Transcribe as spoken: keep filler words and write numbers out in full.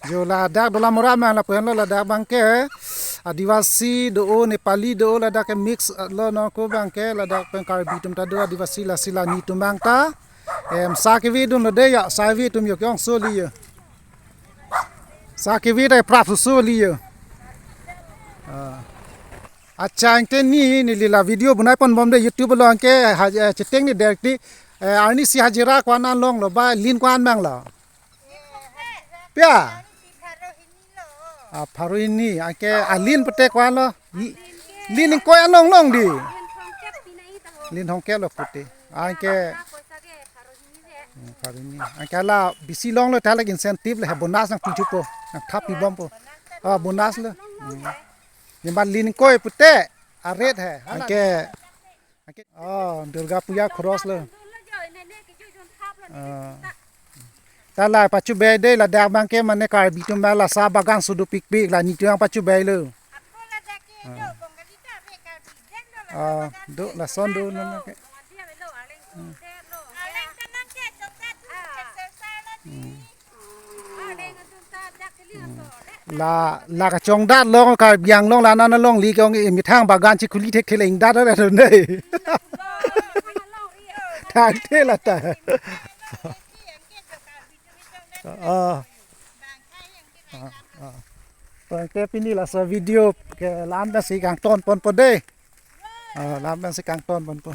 Jo ladak Dolamara abang lapu-an lo, ladak abangke Adivasi do, Nepali do, ladak ke mix lo, non ko abangke ladak pen Karbi atum ta do, Adivasi lasi la netum abang ta. Em, sa kevi dunlo dei ya, sa vi atum yo ke-ong soli yo. Sa kevi dei prap su soli yo. Ah. Accha, anke ni, neli la video bonai ponbom dei YouTube along ke ha-, eh, cheteng ni direct ti, eh, arnisi hajira ko-an an longlo ba lin ko-an abang lo. Pia? Ah, pharo hini, anke alin pute ko-an lo. Li-, lin ingkoi an long long dei. Lin thomkep lo pute. Anke, hmm, pharo hini. Anke la bisi longlo ta la incentive le, bonus nangpi thupo. Nangthap pibompo. Ah, bonus lo. Hmm. Ni ba lin ingkoi pute. Aret he. Anke, anke. Oh, Durga Puja cross lo. Ah. Ta la pachu bai dei, ladak abangke mane Karbi atum ba la sa bagan sudu pikpik, la netum abang pachu bailo. Ah, do lason do non ke. Hmm. La, la kachongdat long, Karbi Anglong la nana longli ke-ong, methang bagan chikuli thek thek le ingdat ra dei. Thang the la ta. Ah. Ah, ah. Anke pini laso video ke la-an pensi kangton ponpo dei. Ah, la-an pensi kangton ponpo.